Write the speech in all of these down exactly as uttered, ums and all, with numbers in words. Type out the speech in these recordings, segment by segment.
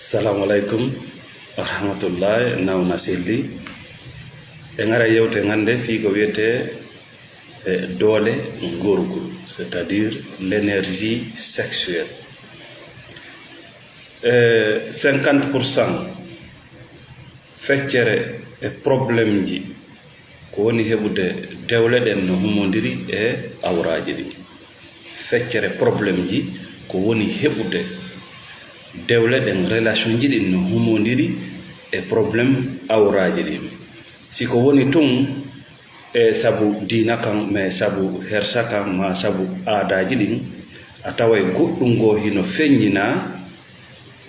Assalamu alaikum wa rahmatullah. Nawna selli. E ngara yewte ngande fii ko wiyetee e doole ngorgu, c'est-à-dire l'énergie sexuelle. E cinquante pour cent feccere e problemeji ko woni heɓude dewle ɗen no humondiri e awraaji ɗin. Feccere problemeji ko woni heɓude dewle ɗen, relationji ɗin no humondiri e problème awraaji ɗin. Si ko woni tun e sabu diina kan, mais sabu hersa kan, ma sabu aadaaji ɗin, a taway goɗɗun goo hino feññinaa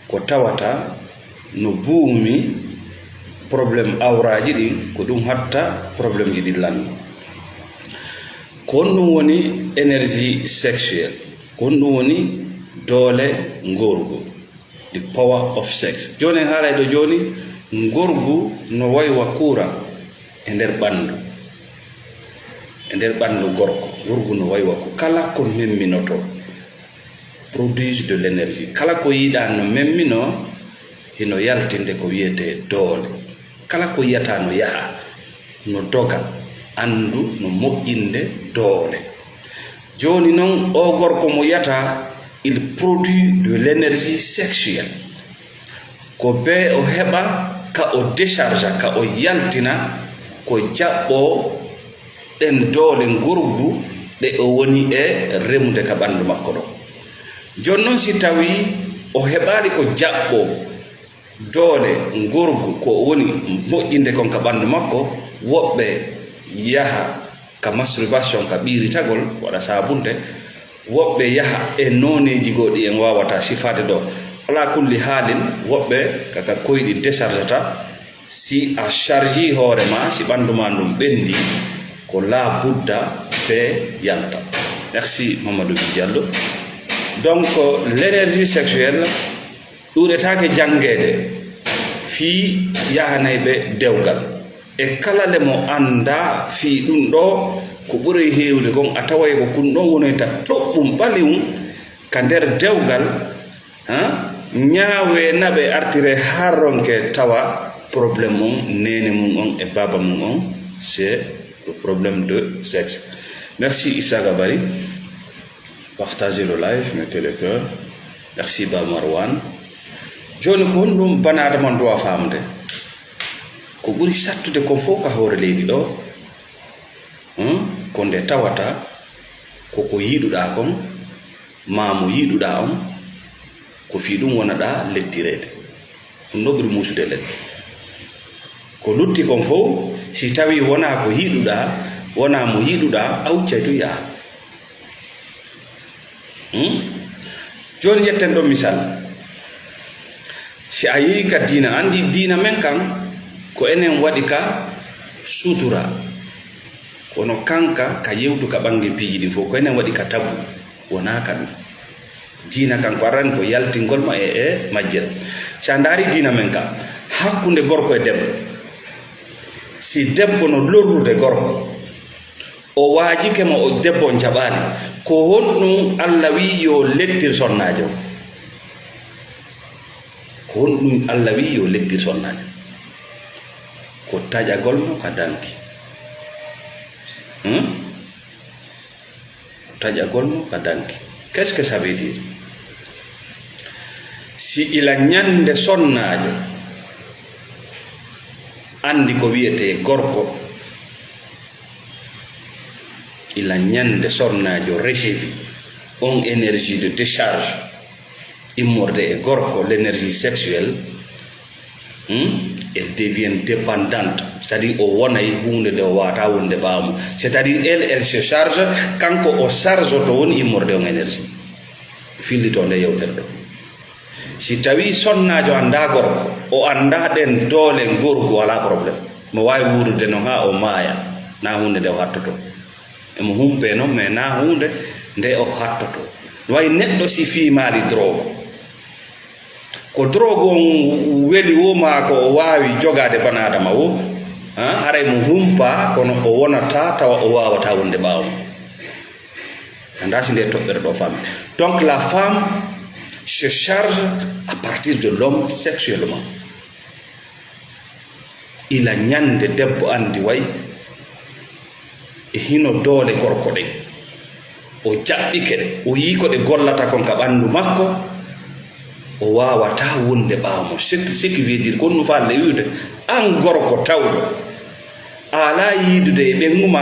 ko tawata no buumi problème awraaji ɗin, ko ɗun hatta problemeji ɗin lanno. Ko honɗun woni énergie sexuelle? Ko honɗun woni doole ngorgu, the power of sex? Jooni en haalay ɗoo jooni, ngorgu no way wa courant e nder ɓanndu. E nder ɓanndu gorko, ngorgu no way wa ko, kala ko memminotoo, produit de l'énergie. Kala ko yiiɗaa no memminoo, hino yaltinde ko wiyetee doole. Kala ko yiyataa no yaha, no doga, anndu no moƴƴinde doole. Jooni non, oo gorko mo yiyataa, il produit de l'énergie sexuelle. Ko bee o heɓa ka o décharge, ka o yaltina, ko jaɓɓoo ɗen doole ngorgu ɗe o woni e remude ka ɓanndu makko ɗon. Jooni non, si tawii o heɓaali ko jaɓɓoo doole ngorgu ko o woni moƴƴinde kon ka ɓanndu makko, woɓɓe yaha ka masturbation, ka ɓiiritagol, waɗa saabunde, woɓɓe yaha e nooneeji goo ɗi en waawataa sifaade ɗoo. Alaa kulli haalin, woɓɓe ka, ka koyɗi déchargata. Si a chargii hoore maa, si ɓanndu maa ndun ɓenndii, ko laa budda bee yalta. Merci, Mamadou Diallo. Donc, l'énergie sexuelle ɗuuɗetaake janngeede fii yahanayɓe dewgal. E kala le mo anndaa fii ɗun ɗoo, ko ɓurey heewde kon, a taway ko kun ɗon wonoyta toɓɓun ɓalewun ka nder dewgal, han, ñaawee naɓe artire har ronke tawa problème on, neene mun on e baaba mun on, c'est le problème de sexe. Merci Issa Gabari. Partagez le live, mettez le cœur. Merci Ba Marwan. Jooni ko honɗun banaadama on duwa faamude? Ko ɓuri sattude kon fow ka hoore leydi ɗoo, hmm, ko nde tawata ko ko yiɗuɗaa kon, maa mo yiɗuɗaa on, ko fii ɗun wonaɗaa lettireede. Ɗun ɗoo ɓuri muusude leppi. Ko lutti kon fow, si tawii wonaa ko yiɗuɗaa, wonaa mo yiɗuɗaa, a huccay tun yaha. Hmm? Jooni ƴetten ɗoo misal. Si a yehii ka diina, anndi diina men kan, ko enen waɗi ka sutura. Kono kanka ka yewtu ka ɓannge piiji ɗin fow, ko enen waɗi ka tabu, wonaa ka ɗun. Diina kan ko arani ko yaltingol ma e, e majjel. Si a ndaari diina men ka, hakkunde gorko e debbo, si debbo no lorrude gorko, o waajike mo, o debbo on jaɓaali, ko honɗun Alla wi'i yo lettir sonnaajo? Ko honɗun Alla wi'i yo lettir sonnaajo? Ko taƴagol mo ka danki. Hmm? Ko taƴagol mo ka danki. Qu'est-ce que ça veut dire? Si ila ñande sonnaajo anndi ko wiyetee gorko, ila ñande sonnaajo recevi on énergie de décharge immorde e gorko, l'énergie sexuelle, hmm, elle devient dépendante. C'est-à-dire, o wonay huunde nde o waawataa wonde ɓaawo mum. C'est-à-dire, elle, elle se charge, kanko o charge to woni immorde on énergie. Fillitoo nde yewtere ɗoo. Si tawii sonnaajo anndaa gorko, o anndaa ɗen doole ngorgu, alaa problème. Mo waawi wuurude non haa o maaya, naa huunde nde o hattotoo. Emo humpee non, mais naa huunde nde o hattotoo. No wayi neɗɗo si fiimaali drogue. Ko drogue on weli woo maa ko o waawi jogaade banaadama woo, han, haray mo humpaa, kono o wonataa tawa o waawataa wonde ɓaawo mum. Anndaa si nde toɓɓere ɗoo faami. Donc la femme, Se charge à partir de l'homme sexuellement. Ila ñande debbo anndi way e hino doole gorko ɗen. O jaɓɓike ɗe, o yii ko ɗe gollata kon ka ɓanndu makko, o waawataa wonde ɓaawo mo. Ce qui, ce qui veut dire, ko ɗum faalde wi'ude, an gorko tawɗo, a alaa yiidude e ɓeŋŋu ma,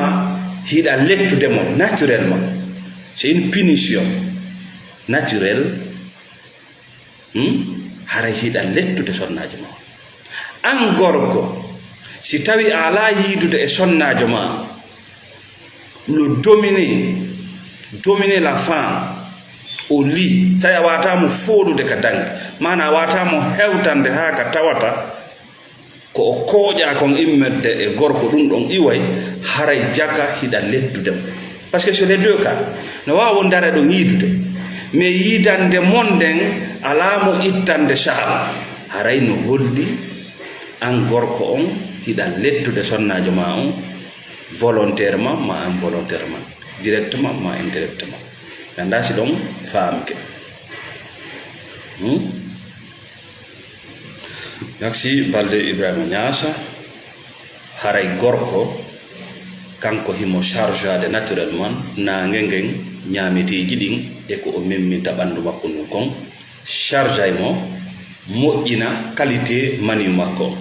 hiɗa lettude mo naturellement. C'est une punition naturelle. Hmm? Haray hiɗa lettude sonnaajo ma. An gorko, si tawi a alaa yiidude e sonnaajo ma, le dominer, dominer la femme au lit, tawi a waawataa mo fooɗude ka danki, maanaa a waawataa mo hewtande haa ka tawata ko o kooƴaa kon immorde e gorko ɗum ɗon iway, haray jaka hiɗa lettude mo. Parce que sur les deux cas, no waawa wonde aray ɗon yiidude, mais yiidande mon nden alaa mo ittande saha. Haray no holli an gorko on hiɗa lettude sonnaajo ma on volontairement ma involontairement, directement ma indirectement. Mi anndaa si ɗon faamike. Hmm? Merci, Balde Ibrahima Niassa. Haray gorko, kanko himo chargeade naturellement naange ngen, ñaameteeji ɗin e ko o memminta ɓanndu makko ndun kon, chargeay mo moƴƴina qualité maniyu makko on.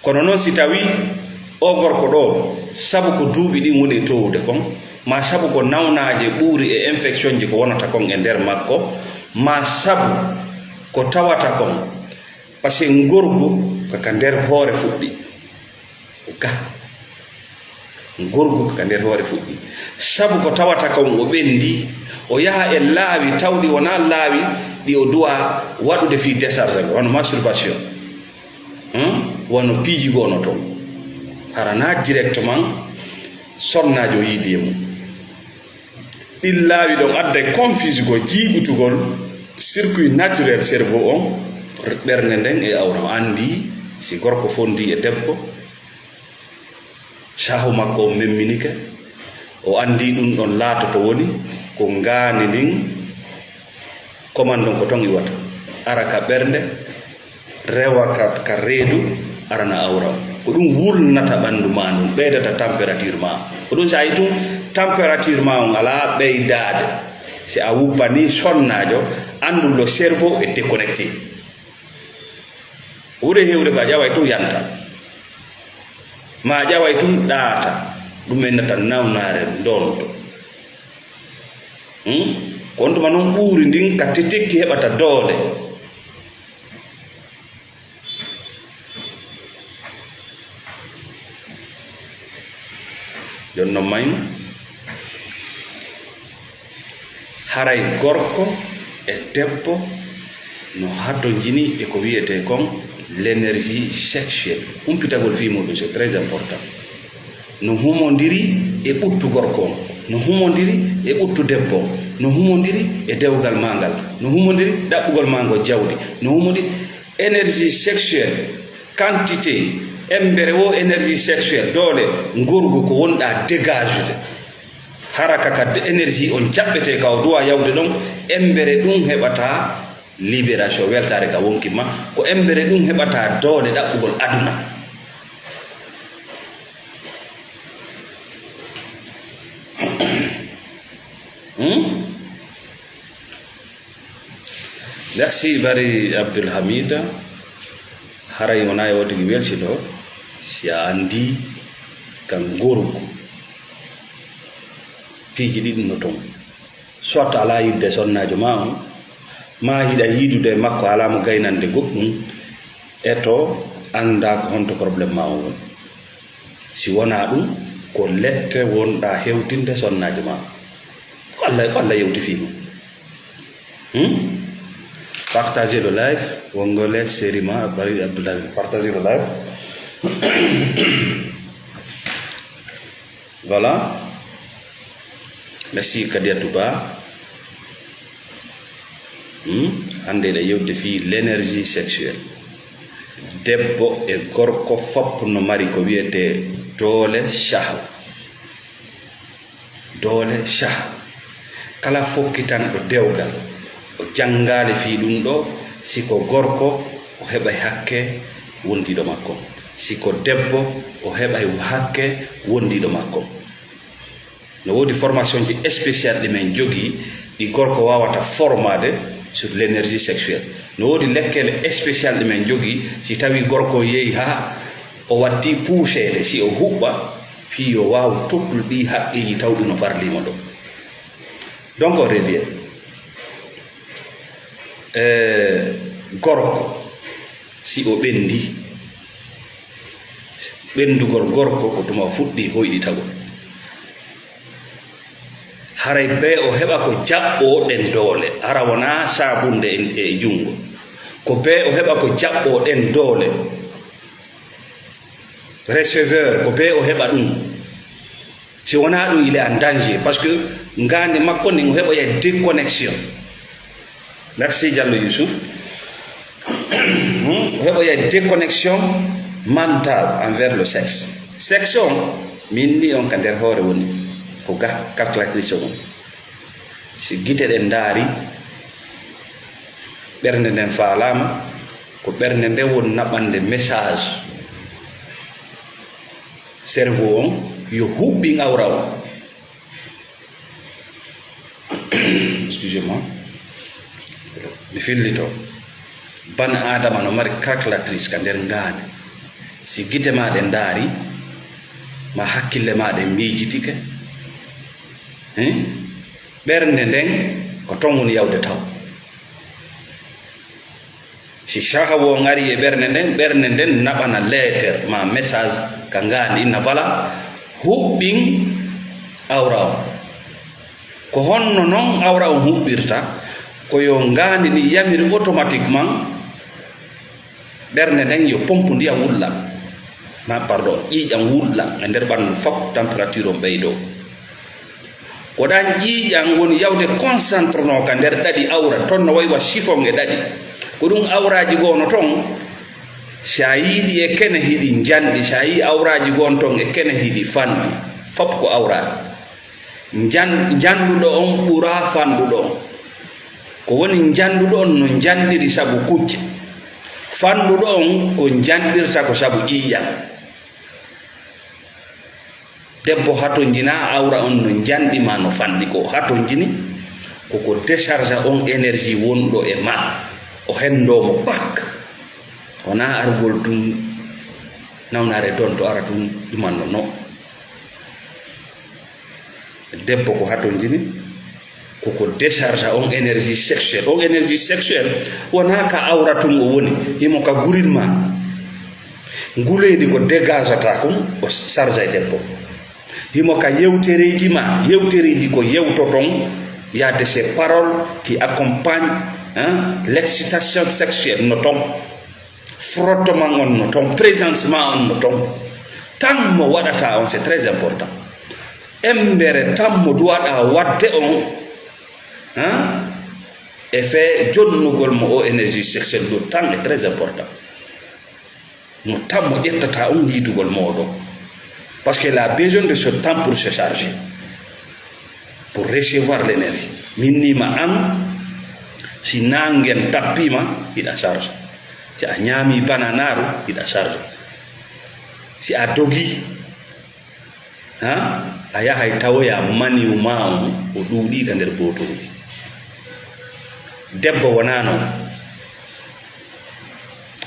Kono non, si tawii oo gorko ɗoo, sabu ko duuɓi ɗin woni e toowude kon, maa sabu ko nawnaaje ɓuuri e infectionji ko wonata kon e nder makko, maa sabu ko tawata kon, parce que ngorgu ko ka nder hoore fuɗɗi. Ko ga. Ngorgu ko ka nder hoore fuɗɗi. Sabu ko tawata kon o ɓendi, o yaha e laawi tawɗi wonaa laawi ɗi o duwaa waɗude fii décharge, wano masturbation. Hmm? Wano piiji goo no ton. Hara naa directement sonnaajo yiidi e mum. Ɗin laawi ɗon adday confuse ko jiiɓutugol circuit naturel cerveau on, ɓernde nden e awra. O anndi si gorko fondi e debbo, sahu makko on memminike, o anndi ɗum ɗon laatoto woni ko ngaandi ndin commande on ko ton iwata. Ara ka ɓernde, rewa ka, ka reedu, arana awra on. Ko ɗum wulnata ɓanndu maa ndun, ɓeydata température maa. Ko ɗum si a yi tun, température maa on alaa ɓeydaade. Si a wuppanii sonnaajo, anndu le cerveau est déconnecté. Ɓuri heewde ko a ƴaway tun yanta. Ma a ƴaway tun ɗaata. Ɗum en nata nawnaare ndonto. Hmm? Ko on tuma non ɓuuri ndin ka tetekki heɓata doole. Jon non mayno, haray gorko e debbo no hatonjini e ko wiyetee kon l'énergie sexuelle. Humpitagol fii muɗum, c'est très important. No humondiri e ɓuttu gorko on, no humondiri e ɓuttu debbo on, no humondiri e dewgal maa ngal, no humondiri ɗaɓɓugol maa ngo jawdi, no humondiri énergie sexuelle, quantité, embere wo énergie sexuelle, doole ngorgu ko wonɗaa dégagude. Hara ka kadde énergie on jaɓɓetee ka o duwaa yawde ɗon, embere ɗum heɓataa libération, weltaare ka wonki ma, ko embere ɗum heɓataa doole ɗaɓɓugol aduna. Hmm? Merci Bari Abdul Hamid. Haray wonaa e wotigi welsido si a anndi ka ngorgu piiji ɗiɗi no ton. Soit alaa yiɗde sonnaajo maa on, maa hiɗa yiidude e makko alaa mo gaynande goɗɗum, e to anndaa ko honto problème maa on woni. Si wonaa ɗum, ko lette wonɗaa hewtinde sonnaajo maa. Ko Allah, ko Allah yewti fii mum. Hmm? Partagez le live. Wongole Serima Bari Abdoulaye. Partagez le live. Voilà. Merci Kadiatou Ba. Hmm? Hannde eɗen yewtide fii l'énergie sexuelle. Debbo e gorko fof no mari ko wiyetee doole shahwa. Doole shahwa. Kala fokkitanɗo dewgal, o janngaali fii ɗum ɗoo, si ko gorko, o heɓay hakke wondiiɗo makko. Si ko debbo, o heɓay hakke wondiiɗo makko. No woodi formation ji spécial ɗi men jogii, ɗi gorko waawata formaade sur l'énergie sexuelle. No woodi lekkele spécial ɗi men jogii, si tawii gorko yehi haa o watti puuseede, si o huɓɓa, fii yo waaw tottude ɗii haqqeeji tawɗi no farlii mo ɗo. Donc, on revient. Eh, gorko, si o ɓendi, ɓendugol gorko ko tuma o fuɗɗi hoyɗitagol. Haray bee o heɓa ko jaɓɓoo ɗen doole, hara wonaa saabunde e, e junngo. Ko bee o heɓa ko jaɓɓoo ɗen doole. Receveur, ko bee o heɓa ɗum. Si wonaa ɗum, il est en danger, parce que ngaandi makko ndin o heɓoya déconnexion. Merci, Diallo Youssouf. Hmm, o heɓoya déconnexion mentale envers le sexe. Sexe on, min ni on ka nder hoore woni, ko ga calculatrice on. Si gite ɗen ndaari, ɓernde nden faalaama, ko ɓernde nden woni naɓande message cerveau on yo huɓɓin awra on. Excusez-moi. Mi fillito. Ban Aadama no mari calculatrice ka nder ngaandi. Si gite maa ɗe ndaari, maa hakkille maa ɗe miijitike, hein? Ɓernde nden ko ton woni yawde taw. Si shahawa on ari e ɓernde nden, ɓernde nden naɓana leeter maa message ka ngaandi, inna voilà, huɓɓin awra on. Ko honno non awra on huɓɓirta? Ko yo ngaandi ndin yamir automatiquement ɓernde nden yo pompu ndiyan wulla. Ma, pardon, ƴiiƴan wulla e nder ɓanndu fop, température on ɓeydoo. Ko ɗan ƴiiƴan woni yawde concentre noo ka nder ɗaɗi awra, ton no wayi wa chiffon e ɗaɗi. Ko ɗum awraaji goo no ton, si a yii ɗi e kene hiɗi njanɗi, si a yii awraaji goo no ton e kene hiɗi fanɗi, fop ko awraaji. Njan-, njanɗuɗo on ɓuraa fanɗuɗo on. Ko woni njanɗuɗo on no njanɗiri sabu kucce. Fanɗuɗo on ko njanɗirta ko sabu ƴiiƴan. Debbo hatonjinaa awra on no njanɗi maa no fanɗi ko o hatonjini, ko ko décharge on énergie wonɗo e maa, o henndoo mo pak. Wonaa argol tun nawnaare donto ara tun ɗumanno no. Debbo ko hatonjini, ko ko décharge on énergie sexuelle. On énergie sexuelle wonaa ka awra tun o woni, himo ka gurin maa. Nguleydi ko dégagata kon, o charge e debbo. Himo ka yewtereeji maa, yewtereeji ko yewtoton, y a de ces paroles qui accompagnent, hein, l'excitation sexuelle no ton. Frottement on no ton, présence maa on no ton. Tan mo waɗata on, c'est très important. Embere tan mo duwaɗa waɗde on, hein, e fait jonnugol mo o énergie sexuelle ɗo tan est très important. Mo tan mo ƴettata on yiidugol mooɗon. Parce que il a besoin de ce temps pour se charger, pour recevoir l'énergie. Min ni ma an, si nangen tappima, hiɗa charge. Si a ñaami bananaaru, hiɗa charge. Si a dogi, ha, a yahay tawoya maniw ma on, o ɗuuɗi ka nder bootooji. Debbo wonaa non.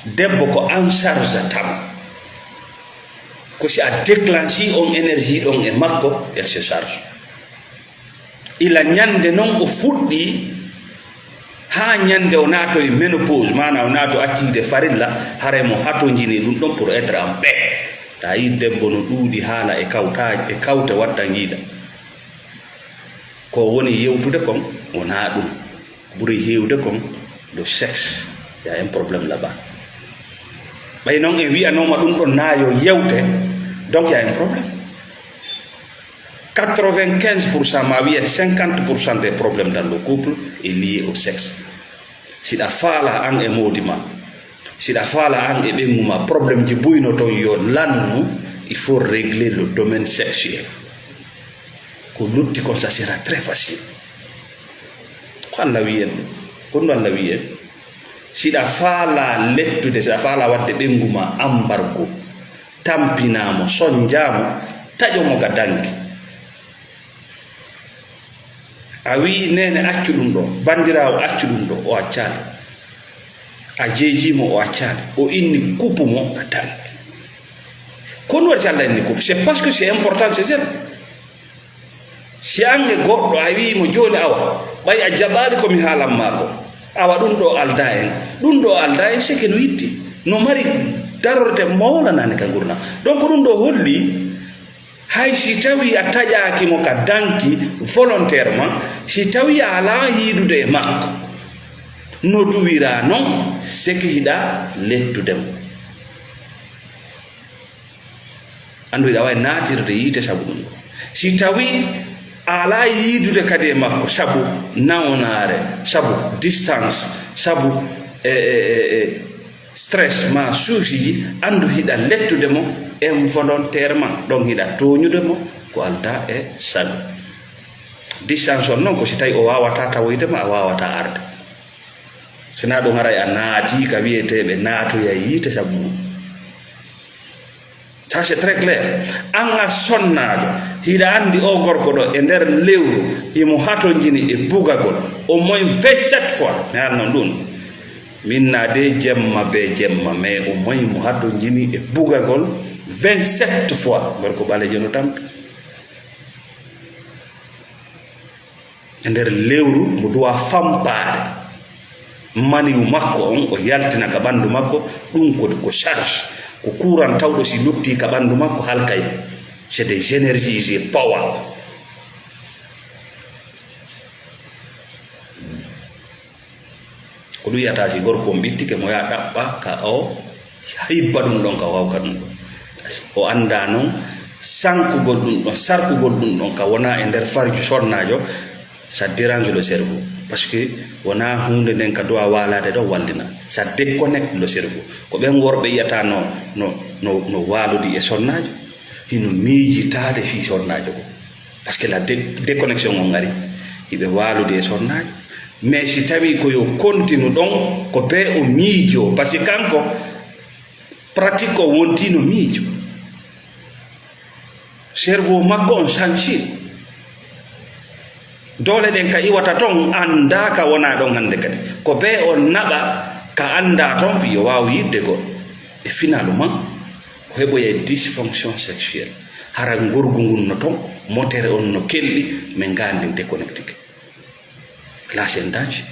Debbo ko an charge tan. Ko si a déclenchi on énergie ɗon e makko, elle se charge. Ila ñande non o fuɗɗi, haa ñande o naatoy ménopause, maana o naato acciide farilla, haray mo hatonjini ɗum ɗon pour être en paix. Ta yi debbo no ɗuuɗi haala e kawta-, e kawte waddangiiɗa. Ko woni yewtude kon, wonaa ɗum. Ɓuri heewde kon, le sexe, y a un problème là-bas. Ɓay non en wi'anooma ɗum ɗon naa yo yewte, donc y a un problème. Quatre-vingt-quinze pour cent, ma wi'e cinquante pour cent des problèmes dans le couple est lié au sexe. Siɗa faala an e moodi ma, siɗa faala an e ɓeŋŋu ma, problème ji buy no ton yo lannu, il faut régler le domaine sexuel. Ko lutti kon, ça sera très facile. Ko Alla wi'i en ɗum. Ko ɗum Allah wi'i en, si ɗa faala lettude, si ɗa faala waɗde ɓeyngu ma ambargo, tampinaa mo, sonnjaa mo, taƴo mo ga danki. A wi'i, "Neene, accu ɗum ɗo, banndiraawo, accu ɗum ɗo," o accaali. A jeejii mo, o accaali. O inni, "Kupu mo ga danki." Ko ɗum waɗi si Allah inni kupu? C'est parce que c'est important, c'est ça. Si an e goɗɗo a wi'i mo, "Jooni awa, ɓay a jaɓaali ko mi haalan maa ko, awa ɗum ɗo aldaa en, ɗum ɗo aldaa en, seke no yitti, no mari darorde mawna nane ka ngurndan." Donc ɗum ɗo holli, hay si tawii a taƴaaki mo ka danki volontairement, si tawii a alaa yiidude e makko, no duwiraa non, seke hiɗa lettude mo. Anndu hiɗa waawi naatirde yiite sabu ɗum ɗo. Si tawii a alaa yiidude kadi e makko sabu nawnaare, sabu distance, sabu e, e, e, e stress ma souci ji, anndu hiɗa lettude mo involontairement. Ɗon hiɗa tooñude mo ko aldaa e sago. Distance on non ko si tawii o waawataa tawoyde ma, a waawataa arde. Sinaa ɗum haray a naatii ka wi'eteeɓe naatoya yiite sabu mum. Ça, c'est très clair. An a sonnaajo, hiɗa anndi o gorko ɗo e nder lewru, himo hatonjini e bugagol au moins vingt-sept fois. Mi haalno ɗum. Min na de jemma be jemma, mais au moins mo hatonjini e bugagol vingt-sept fois. Gorko ɓaleejo no tampi. E nder lewru, mo duwa fampaade maniyu makko on, o yaltina ka ɓanndu makko, ɗum ko, ko charge, ko courant tawɗo si lutti ka ɓanndu makko halkay. C'est des énergies, c'est power. Ko ɗum wiyata si gorko on ɓittike mo, yaa ɗaɓɓa ka o hibba ɗum ɗon, ka o hawka ɗum ɗon. O annda non sankugol ɗum ɗon, sarkugol ɗum ɗon, ka wona e nder farju sonnaajo, ça dérange le cerveau. Parce que wona huunde nden ka doit waalaade ɗon wallina. Ça déconnecte le cerveau. Ko ɓen worɓe yiyata no, no, no, no waalodi e sonnaajo, hino miijitaade fii sonnaajo ko. Parce que la dé-, déconnexion on ari, hiɓe waalude e sonnaajo. Mais si tawii ko yo continue ɗon, ko bee o miijo, parce que kanko pratique o wontii no miijo. Cerveau makko on change. Doole ɗen ka iwata ton, anndaa ka wona ɗon hannde kadi. Ko bee o naɓa ka anndaa ton fii yo waaw yiɗde goɗɗo. E finalement, o heɓoyay dysfonction sexuelle. Hara ngorgu ngun no ton, motere on no kelɗi, mais ngaandi ndin déconnectike. Là, c'est un danger.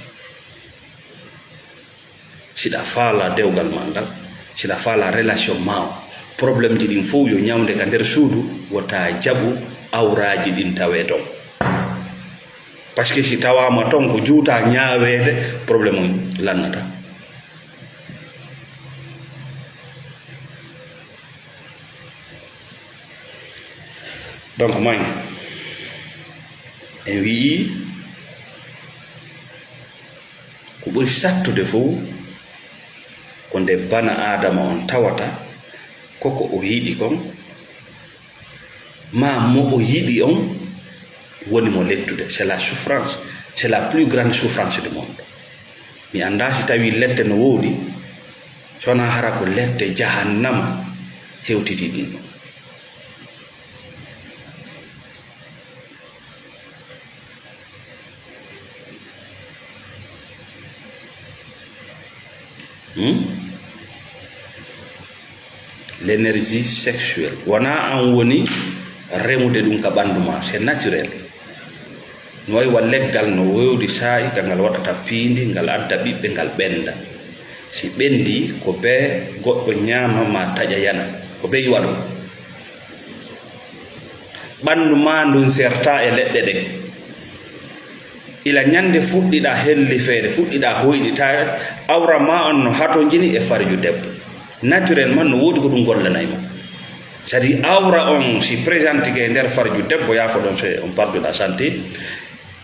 Siɗa faala dewgal ma ngal, siɗa faala relation ma o, problème ji ɗin fow yo ñawnde ka nder suudu, wota jaɓu awraaji ɗin tawee ton. Parce que si tawaama ton ko juuta ñaaweede, problème on lannata. Donc, may en wi'i ko ɓuri sattude fow ko nde bana Aadama on tawata ko ko o yiɗi kon, ma mo o yiɗi on woni mo lettude. C'est la souffrance, c'est la plus grande souffrance du monde. Mi anndaa si tawii lette no woodi, so wonaa hara ko lette jahannama hewtiti ɗum ɗon. Hmm? L'énergie sexuelle. Wonaa an woni remude ɗum ka ɓanndu ma, c'est naturel. No wayi wa leggal no woodi saa'i ka ngal waɗata piindi, ngal adda ɓiɓɓe, ngal ɓennda. Si ɓenndii, ko bee goɗɗo ñaama ma taƴa yana. Ko bee iwa ɗum. Ɓanndu maa ndun sertaa e leɗɗe ɗen. Ila ñannde fuɗɗiɗaa hellifeede, fuɗɗiɗaa hoyɗitaade, awra maa on no hatonjini e farju debbo. Naturellement, no woodi ko ɗum gollanay mo. C'est-à-dire, awra on si présentike e nder farju debbo, yaafo ɗon, c'est, on parle de la santé.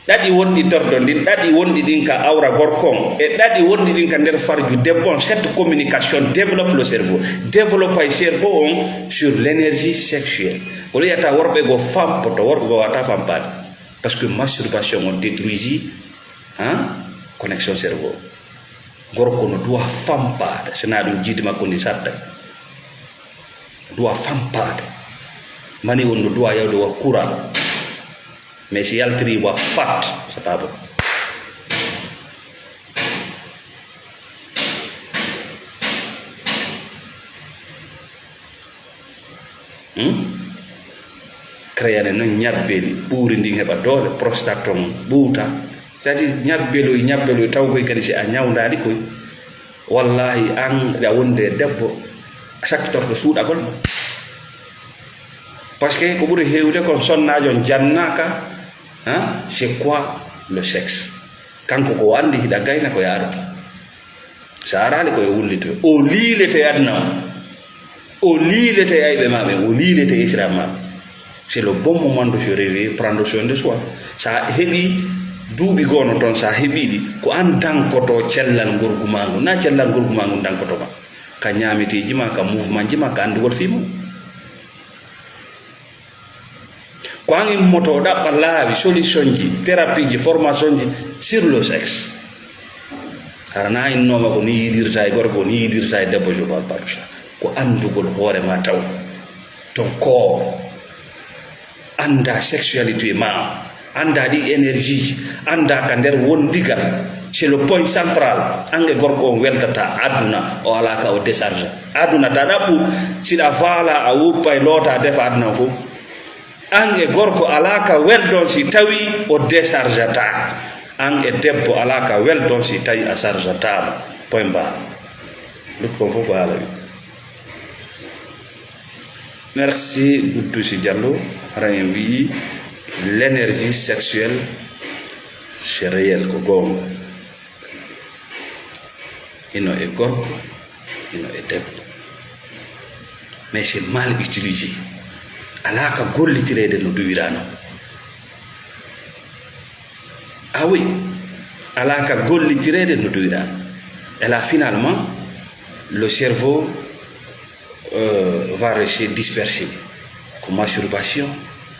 Ɗaɗi wonɗi tordo ndin, ɗaɗi wonɗi ɗin ka awra gorko on, e ɗaɗi wonɗi ɗin ka nder farju debbo on. Cette communication développe le cerveau, développe ay cerveau on sur l'énergie sexuelle. Ko ɗum wiyata worɓe go fampoto, worɓe go wata fampaade. Parce que masturbation on détruisi, hein, Connexion cerveau. Gorko no duwa fampaade, so na ɗum jiidi makko ndi satta. Duwa fampaade. Mani on no duwa yawde wa courant. Mais si yaltiri wa pat, c'est pas bon. Hmm? Créane noon ñabbeli, ɓuuri ndin heɓa doole, prostate on ɓuuta. Sadi ñabbeloy, ñabbeloy taw koy kadi si a ñawndaali koy, wallahi an ɗa wonde e debbo, a sakkitorto suuɗagol ma. Parce que ko ɓuri heewde kon sonnaajo on jannaaka, hein? C'est quoi le sexe? Kanko ko o anndi hiɗa gayna ko yaarata. So araali ko e wullitoy. O liilete e aduna o. O liilete e ayɓe ma ɓen. O liilete e islam ma ɓen. C'est le bon moment de se réveiller, prendre soin de soi. Sa heɓi duuɓi goono toon, sa heɓi ɗi, ko an dankoto cellal ngorgu ma ngu. Na cellal ngorgu ma ngu dankoto ma. Ka ñaameteeji ma, ka mouvement ji ma, ka anndugol fii mum. Ko an immoto ɗaɓɓa laawi, solution ji, thérapie ji, formation ji sur le sexe. Hara na innooma ko ni yiɗirta e gorko, ni yiɗirta e debbo, je parle pas de ça. Ko anndugol hoore ma taw. Ton corps. Annda sexualité ma. Annda ɗi énergie ji. Annda ka nder wondigal. C'est le point central. An e gorko on weltata aduna, o alaa ka o décharge. Aduna ta ɗaɓɓu, siɗa faala, a wuppa e loota, defa aduna on fof. An e gorko alaa ka weldon si tawi o déchargata. An e debbo alaa ka weldon si tawi a chargataama. Point barre. Luttu kon fof ko haala wi. Merci Guddusi Diallo. Hara en wiyi l'énergie sexuelle, c'est réel, ko goonga. Hino e gorko, hino e debbo. Mais c'est mal utilisé. Alaa ka gollitireede no duwiraano. Ah oui, alaa ka gollitireede no duwiraano. Et là, finalement, le cerveau, euh, va rester dispersé. Ko masturbation,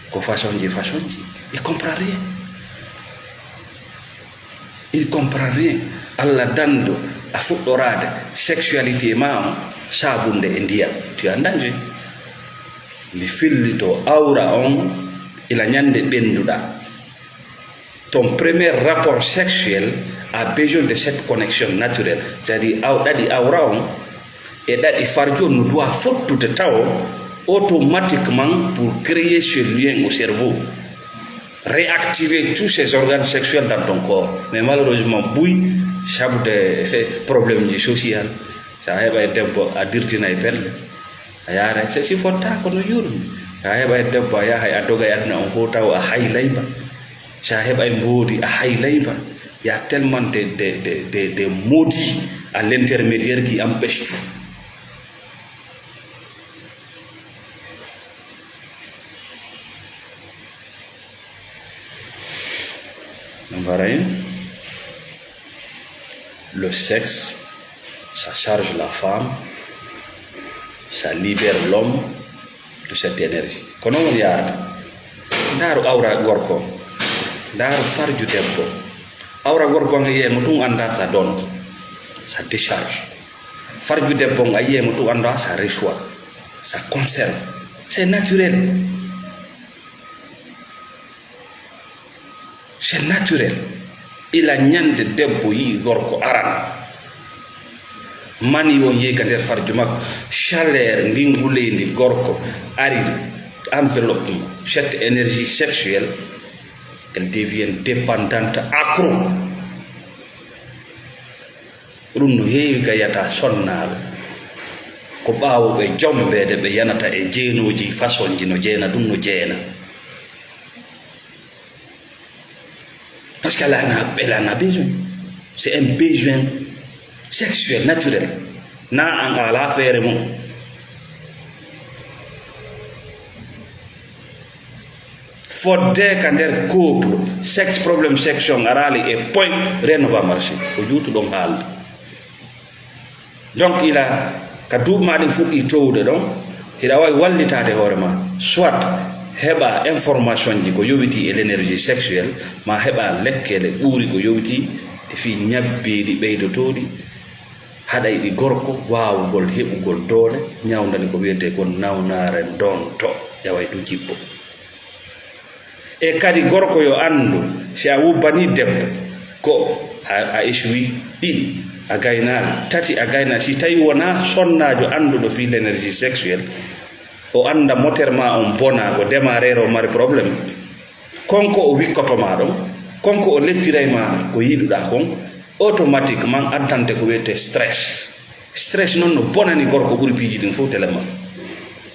ko façon ji, façon ji. Il comprend rien. Il comprend rien. Allah danndo a fuɗɗoraade sexualité ma on saabunde e ndiyam. Tu es en danger. Mi fillito awra on ila ñande ɓennduɗa. Ton premier rapport sexuel a besoin de cette connexion naturelle. C'est-à-dire aw ɗaɗi awra on e ɗaɗi farjo no doit fottude tawo automatiquement pour créer ce lien au cerveau. Réactiver tous ces organes sexuels dans ton corps. Mais malheureusement, buy, sabu de, eh, problème ji social. Sa heɓa e debbo, a dirtina e pelle. A yaara, se si fotta ko no yurmi. Sa heɓa e debbo, a yaha, a doga e aduna on fof taw a haylay ba. Sa heɓa e mboodi, a haylay ba. Il y a tellement de, de, de, de, de maudits à l'intermédiaire qui empêchent tout. Mbaray, le sexe, ça charge la femme, ça libère l'homme de cette énergie. Ko noon woni yaarata. Ndaaru awra gorko, ndaaru farju debbo. Awra gorko on a yiyay mo tun annda ça donne, ça décharge. Farju debbo on a yiyay mo tun annda ça reçoit, ça conserve. C'est naturel. C'est naturel. Ila ñande debbo yi'i gorko aran, mani on yehi ka nder farju makko, chaleur ndin nguleyndi gorko ari, enveloppe mo, cette énergie sexuelle, elle devient dépendante, accro. Ɗum no heewi ka yiyata sonnaaɓe. Ko ɓaawo ɓe jombeede ɓe yanata e jeenooji façon ji no jeena, ɗum no jeena. Parce que elle en a, elle en a besoin. C'est un besoin sexuel naturel. Na an a alaa feere mum. Fodde ka nder couple, sexe, problème sexe on araali e point, rien ne va marcher. Ko juutuɗon haalde. Donc, ila ka duuɓi ma ɗin fuɗɗi towde ɗon, hiɗa waawi wallitaade hoore ma. Soit heɓa information ji ko yowiti e l'énergie sexuelle, ma heɓa lekkele ɓuuri ko yowiti e fii ñabbeeli ɓeydotooɗi, haɗayɗi gorko waawugol heɓugol doole, ñawndani ko wiyetee kon nawnaare ndonto, ƴaway ɗum jippo. E kadi gorko yo anndu, si a wubbanii debbo, ko a, a échoui, ɗiɗi, a gaynaali, tati, a gaynaali. Si tawii wonaa sonnaajo annduɗo fii l'énergie sexuelle, o annda moteur maa on bonaa, ko démarreur o mari problème. Kon ko o wikkoto maa ɗon, kon ko o lettiray maa ko yiɗuɗaa kon, automatiquement addante ko wiyetee stress. Stress non no bonani gorko ɓuri piiji ɗin fof tellement.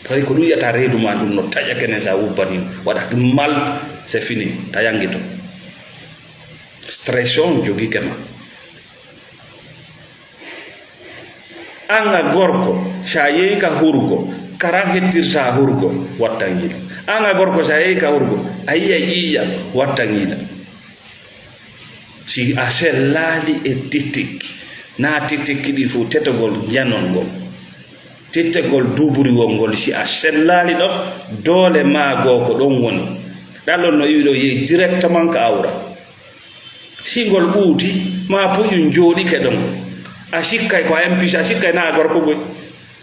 Tawi ko ɗum yiyata reedu maa ndun no taƴa kenen sa wubbanii, waɗa mal, c'est fini, ta yangito. Stress on jogike ma. An a gorko, sa yehi ka hurgo, kara hettirta hurgo, wattan yiila. An a gorko, sa yehi ka hurgo, a yiya ƴiiƴa, wattan yiila. Si a sellaali e tittikki, naa tittikki ɗi fof, tetogol njanol ngol, tetogol duuburiwol ngol, si a sellaali ɗon, doole maa goo ko ɗon woni. Ɗalol no iwi ɗo yehi directement ka awra. Si ngol ɓuuti, maa puƴu jooɗike ɗon, a sikkay ko a M P C, a sikkay naa gorko boy.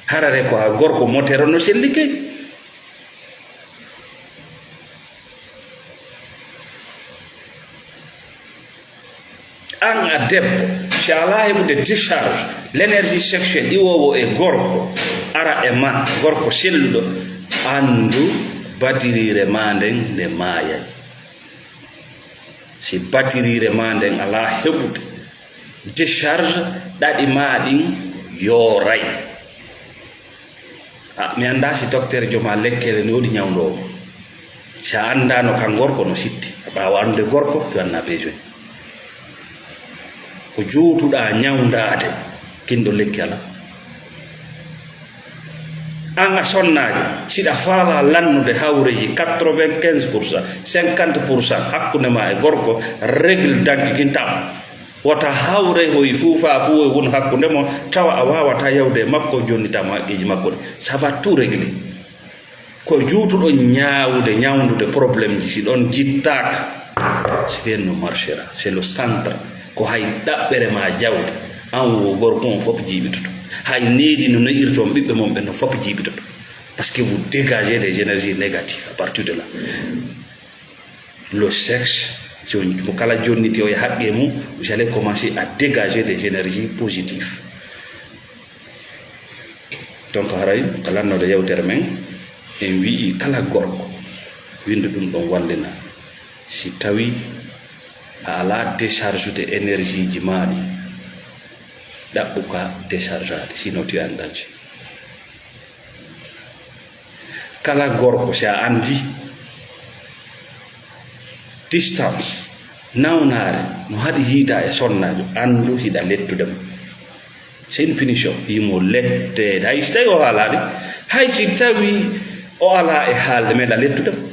Harare ko a gorko moteur no sellike. An a debbo, si a alaa heɓude décharge, l'énergie sexuelle iwoowo e gorko, ara e ma, gorko selluɗo, anndu batiriire maa nden nde maayay. Si batiriire maa nden alaa heɓude décharge, ɗaɗi maa ɗin yooray. A, mi anndaa si docteur jooma lekkere ne woodi ñawndoowo. Si a anndaano kan gorko no sitti, a ɓaawa anndude gorko, yo annaa besoin. Ko juutuɗaa ñawndaade, kinɗo lekki alaa. An a sonnaajo, siɗa faalaa lannude hawreeji quatre-vingt-quinze pour cent, cinquante pour cent hakkunde maa e gorko, règle danki kin taɓa. Wota hawre hoy fuu faa fuu e won hakkunde mon, tawa a waawataa yawde e makko, jonnitaa mo haqqeeji makko ɗi. Ça va tout régler. Ko juutuɗo ñaawude, ñawndude problème ji, si ɗon jittaaka, si ɗen no marchera. C'est le centre. Ko hay ɗaɓɓere maa jawde, an wo gorko on fof jiiɓitoto. Hay needi no ne'irton ɓiɓɓe mon ɓen no fof jiiɓitoto. Parce que vous dégagez des énergies négatives à partir de là. Le sexe, si on, mo kala jonniti o e haqqe mum, vous allez commencer à dégager des énergies positives. Donc, haray ko lannoɗo yewtere men, en wi'i kala gorko, windu ɗum ɗon wallina. Si tawi a alaa décharge de énergie ji maa ɗi, ɗaɓɓu ka décharge aade, sinon tu es en danger. Kala gorko, si a anndi distance, nawnaare, no haɗi yiida e sonnaajo, anndu hiɗa lettude mo. C'est une punition, yimo letteede. Hay si tawi o haalaani, hay si tawi o alaa e haalde, meeɗa lettude mo.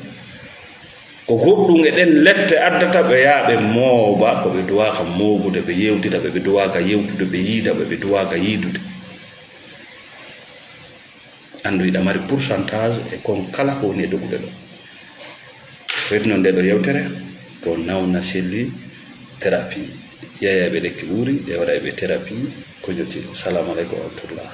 Ko goɗɗum e ɗen lette addata ɓe yaa ɓe mooba ko ɓe duwaaka moobude, ɓe yewtida ɓe ɓe duwaaka yewtude, ɓe yiida ɓe ɓe duwaaka yiidude. Anndu hiɗa mari pourcentage e kon kala ko woni e dogude ɗo. Ko wetino nde ɗo yewtere, ko nawna selli thérapie. Yeeyayɓe lekki ɓuuri, e waɗayɓe thérapie ko joti. Salamu aleykum wa rahmatullah.